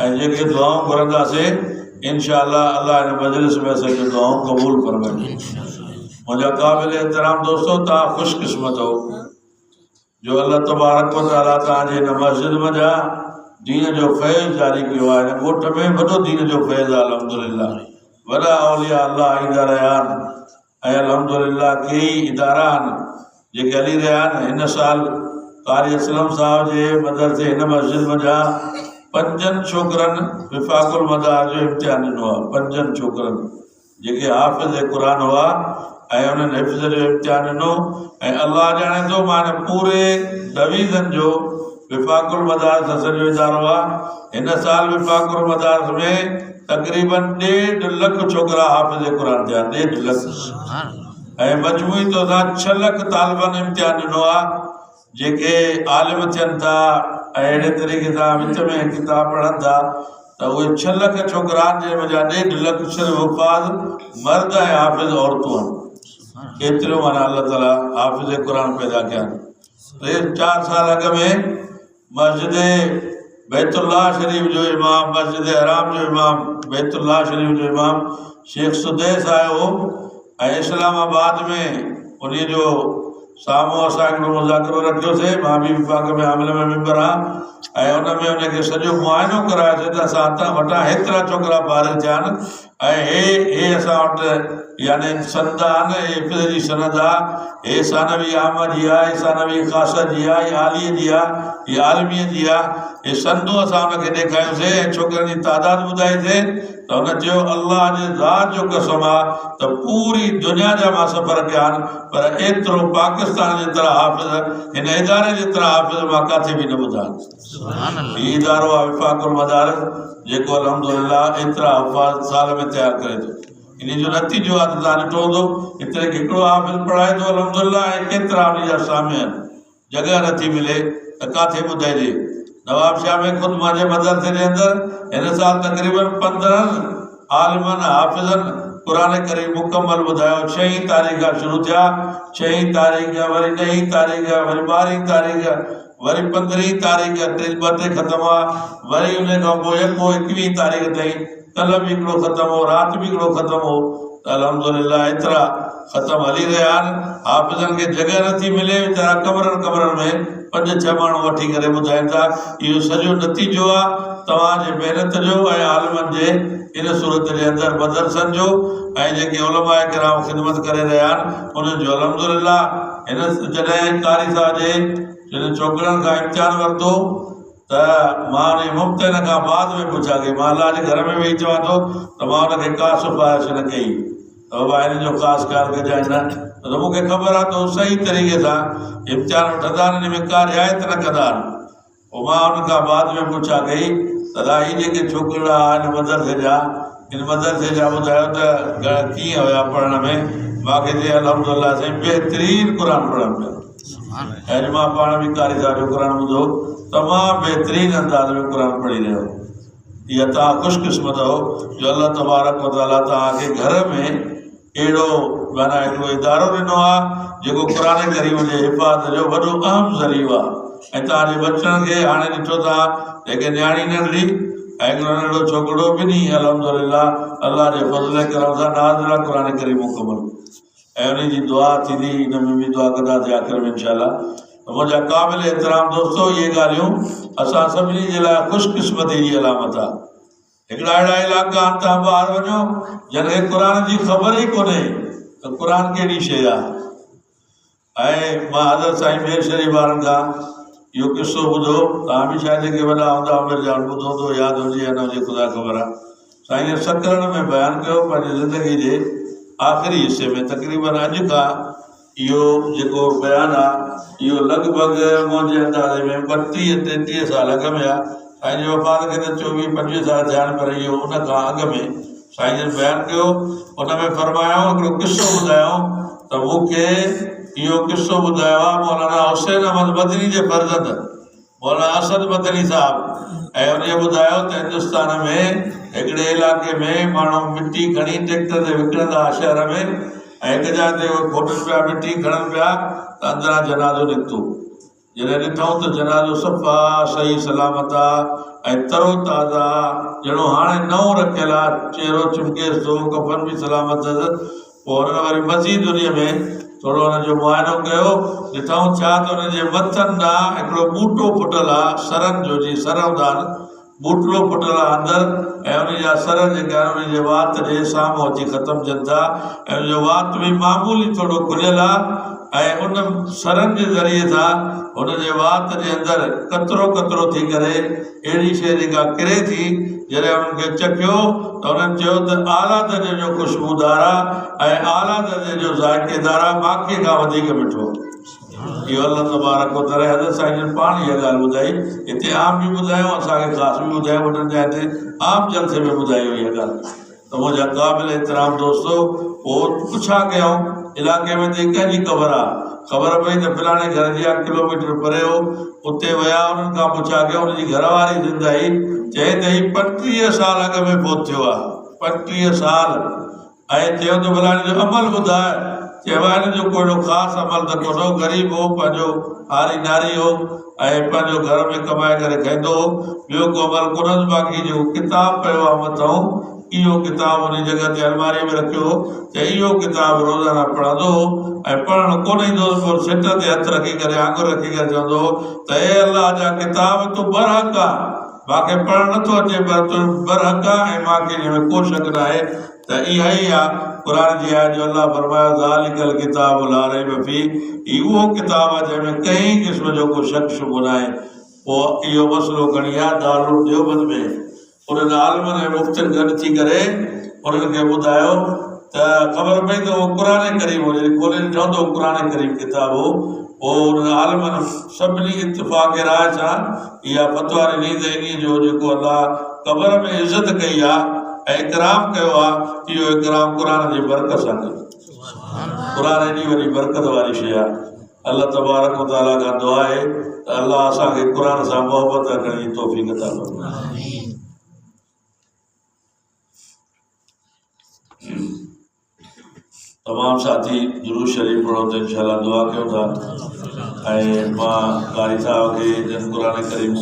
۽ جيڪي دعائون گهرنداسين انشاء الله الله هن مجلس ۾ اسان جون دعائون قبول فرمائيندو. منهنجا قابل احترام دوستو توهان خوش قسمت هو جو الله تبارڪ و تعالي توهان جي هن مسجد منجهان دين جو فيض جاري ڪيو آهي. هن ڳوٺ ۾ وڏو دين جو فيض آهي الحمدلله. وڏا اولياء الله ايندا رهيا آهن ۽ الحمدلله ڪيئي ادارا آهن جيڪي هلي رهيا آهن. هن سال قاري اسلم صاحب جي مدرسي هن مسجد منجهان پنجن ڇوڪرن وفاق المدار جو امتحان ڏنو آهي. پنجن ڇوڪرن جيڪي حافظ قرآن هئا ۽ انهن حفظ جو امتحان ڏنو ۽ الله ڄاڻي ٿو مان هن پوري ڊويزن جو وفاق المدارس اسان جو ادارو آهي. هن سال وفاق المدارس ۾ تقريبن ڏيڍ لک ڇوڪرا حافظ قرآن ٿيا، ڏيڍ لک، ۽ مجموعي طور سان ڇهه لک طالبن امتحان ڏنو آهي جيڪي عالم ٿين ٿا ۽ اهڙي طريقي سان وچ ۾ ڪتاب پڙهن ٿا ته اهي ڇهه لک ڇوڪرا آهن جنهن منجهان ڏيڍ لک صرف حفاظ مرد ۽ حافظ عورتون آهن. ايتريون معنيٰ الله تعاليٰ حافظ قرآن پيدا ڪيا آهن. ٽي چار سال اڳ ۾ مسجد بيت الله شريف جو امام، مسجد حرام جو امام، بيت الله شريف جو امام شيخ سديس آيو هو ۽ اسلام آباد ۾ انهي جو سامهون اسان هڪڙو مذاڪرو رکيوسي، مان به وفاق ۾ عامل ۾ ميمبر آهيان ۽ ان ۾ ان کي سڄو معائنو ڪرايوسي ته اسان هتان وٽان هيترا ڇوڪرا فارغ ٿيا آهن ۽ هي هي اسان وٽ يعني سند آهن، هي حفظ جي سند آ، هي ثانوي عامه جي آ، هي ثانوي خاصه جي آ، هي عاليء جي آ، هي عالميء جي آ، هي سندون اسان ان کي ڏيکاريون سي ۽ ڇوڪرن جي تعداد ٻڌائي سي ته هن چيو الله جي ذات جو قسم آ ته پوري دنيا جا مان سفر ڪيا آهن پر ايترو پاڪستان جيترا حافظ هن اداري جيترا حافظ مان ڪاٿي به نه ٻڌا آهن. هي ادارو آهي وفاق المدارس جيڪو الحمدلله ايترا حفاظ سال ۾ تيار ڪري ٿو. انهي جو نتيجو آهي ته توهان ڏٺو هوندو هتي هڪڙو حافظ پڙهائي ٿو الحمدلله ۽ ڪيترا ان جا سامي آهن. جڳهه نٿي ملي ته ڪاٿي ٻڌائجي. نوابشاهه ۾ خود منهنجي مدرسي جي اندر هن سال تقريبن 15 عالمن حافظن قرآن ڪريم مڪمل ٻڌايو. ڇهين تاريخ کان شروع ٿيا، ڇهين تاريخ وري ڏهين تاريخ وري ٻارهين تاريخ وري پندرهين تاريخ ٽي ٻه ٽي ختم هئا، وري انهي کان پوء يڪو ايڪويهين تاريخ تائين ڪلهه به هڪڙو ختم هو، رات به هڪڙو ختم هو ته الحمدلله ايترا ختم هلي رهيا آهن، حافظن کي جڳهه نٿي ملي، ويچارا ڪمرن ڪمرن ۾ پنج ڇهه ماڻهو وٺي ڪري ٻڌائين ٿا، اهو سڄو نتيجو آهي توهان جي محنت جو ۽ عالمن جي ان صورت جي اندر مدرسن جو ۽ جيڪي علماء ڪرام خدمت ڪري رهيا آهن انهن جو الحمدلله هن جڏهن قاري صاحب جي جڏهن ڇوڪرن کان امتحان ورتو ته مان انهي ممتحن کان بعد ۾ پڇا ڪئي، مان الله جي گهر ۾ ويهي چوان ٿو ته مان ان کي ڪا سفارش نه ڪئي ته بابا هن جو خاص خيال ڪجانء نه ته مون کي خبر آهي ته هو صحيح طريقي سان امتحان وٺندا آهن ان ۾ ڪا رعايت نه ڪندا آهن. پوء مان ان کان بعد ۾ پڇا ڪئي ته ادا هي جيڪي ڇوڪرڙا آهن مدرسي جا ان مدرسي جا ٻڌايو ته ڪيئن هيا پڙهڻ ۾ مان کي چيائين الحمدلله سائين بهترين قرآن پڙهن پيا. ۽ اڄ مان پاڻ به قاري صاحب جو قرآن ٻڌو تمام بهترين انداز ۾ قرآن پڙهي رهيو هو. اها توهان خوش قسمت آهو جو الله تبارڪ وتعاليٰ توهان کي گهر ۾ اهڙو معنيٰ هڪڙو ادارو ڏنو آهي جيڪو قرآن ڪريم جي حفاظت جو وڏو اهم ذريعو آهي ۽ توهان جي ٻچڙن کي هاڻي ڏٺو توهان هڪ نياڻي ننڍڙي ۽ هڪڙو ننڍڙو ڇوڪرو ٻنهي الحمدلله الله جي فضل ۽ ڪرم سان نازله قرآن ڪريم مڪمل ۽ انهي جي دعا ٿيندي ان ۾ به دعا ڪنداسين آخر ۾ انشاء الله ته منهنجا قابل احترام دوستو اهي ڳالهيون اسان سڀني جي لاء خوش قسمتي جي علامت آهي هڪڙا اهڙا علائقا آهن تان ٻاهر وڃو جن کي قرآن جي خبر ئي ڪونهي ته قرآن ڪهڙي شيء آهي ۽ مان حضرت سائين مير شريف وارن کان اهو قصو ٻڌو توهان به شايد جيڪي وڏا هوندا عمر جا ٻڌو هوندو ياد هجي يا نه هجي خدا خبر آهي سائين سڪرنڊ ۾ بيان ڪيو پنهنجي زندگي جي آخري حصي ۾ تقريبن اڄ کان اهو جيڪو بيان آ اهو لڳ ڀڳ منهنجي اندازي ۾ 32 33 سال اڳ ۾ آ سائين جي وفات کي ته 24 25 سال ٿيا آهن پر اهو ان کان اڳ ۾ سائين جن بيان ڪيو ان ۾ فرمايائون هڪڙو قصو ٻڌايائون ته مون کي اهو قصو ٻڌايو آ مولانا حسين احمد مدني جي فرزند مولانا اسد مدني صاحب ۽ انهيء ٻڌايو ته هندستان ۾ هڪڙي علائقي ۾ ماڻهو مٽي کڻي ٽريڪٽر تي وڪڻندا هئا شهر ۾ ۽ هڪ جاء تي اهي کوٽن پيا مٽي کڻن پيا ته اندران جنازو نڪتو. جڏهن ڏٺائون ته جنازو صفا صحيح سلامت آ ۽ ترو تازه آ، ڄڻو هاڻي نئون رکيل آ، چهرو چمڪيس ٿو، ڪفن به سلامت اٿس، پوء هنن وري مزيد انهيء ۾ ٿورو ان جو معائنو ڪيو، ڏٺائون ڇا ته ان جي مٿن ڏانهن هڪڙو ٻوٽو ڦٽل آ، سرن جو، جيئن سر هوندا آهن، ٻوٽڙو ڦٽل آ اندر ۽ ان جا سر جيڪي آهن ان جي وات جي سامهون اچي ختم ٿين ٿا ۽ ان جو وات به معمولي ٿورو کليل آ ۽ ان سرن جي ذريعي سان هن جي وات جي اندر قطرو قطرو ٿي ڪري اهڙي شيء جيڪا ڪري ٿي جڏهن انهن کي چکيو ته انهن چيو ته اعليٰ درجي جو خوشبودار آ ۽ اعليٰ درجي جو ذائقيدار آ ماکيء کان وڌيڪ مٺو آ. اهو الله تبارڪ و تعالي حضرت سائين جن پاڻ اها ڳالهه ٻڌائي هتي عام به ٻڌايو اسان کي خاص به ٻڌايو وڏن جاين تي عام جلسي ۾ ٻڌائي اها ڳالهه ته منهنجا قابل احترام دوستو پوء پڇا ڪيائون علاقي ۾ ته ڪنهن جي قبر آ خبر پئي ته فلاڻي گهر جي آ ڪلوميٽر پري هو اتي ويا انهن کان پڇا ڪيائون ان جي گهر واري زنده هئي چئي ته هي 35 سال اڳ ۾ فوت ٿيو آ 35 سال ۽ چيو ته ڀلا هن جو عمل ٻڌاء؟ چيو هن جو ڪو اهڙو خاص عمل ته ڪونه هو، غريب هو، پنهنجو هاري ناري هو ۽ پنهنجو گهر ۾ ڪمائي ڪري کائيندو هو، ٻيو ڪو عمل ڪونه هوس، باقي جيڪو ڪتاب پيو آهي مٿئون، اهو ڪتاب انهي جڳهه تي الماريء ۾ رکيو هو ته اهو ڪتاب روزانه پڙهندو هو ۽ پڙهڻ ڪونه ايندو هوس، پوء سٽ تي هٿ رکي ڪري آڱر رکي ڪري چوندو هو ته اي الله جا ڪتاب تون برحق آهين، مان کي پڙهڻ نٿو اچي پر تون برحق آهين ۽ مان کي انهي ۾ ڪو شڪ ناهي ته اها ئي آ قرآن جي آيت جو الله فرمايو ذالک الڪتاب لا ريب فيه هي اهو ڪتاب آ جنهن ۾ ڪنهن قسم جو ڪو شڪ شبهو ناهي. پوء اهو مسئلو کڻي آ دارالعلوم ديوبند ۾ انهن عالمن ۽ مفتين گڏ ٿي ڪري انهن کي ٻڌايو ته خبر پئي ته اهو قرآن ڪريم هو جڏهن کولي ڏٺائون ته اهو قرآن ڪريم ڪتاب هو پوء انهن عالمن سڀني اتفاق راء سان اها فتويٰ ڏني ته انهيء جو جيڪو الله قبر ۾ عزت ڪئي آ ۽ اڪرام ڪيو آ اهو اڪرام قرآن جي برڪت سان ڪيو. قرآن ايڏي وڏي برڪت واري شيء آ. الله تبارڪ و تعاليٰ کان دعا آهي ته الله اسان کي قرآن سان محبت رکڻ جي توفيق عطا فرمائي. تمام ساٿي درود شريف پڙهو ته انشاء الله دعا ڪيون ٿا ۽ مان قاري صاحب کي جن قرآن ڪريم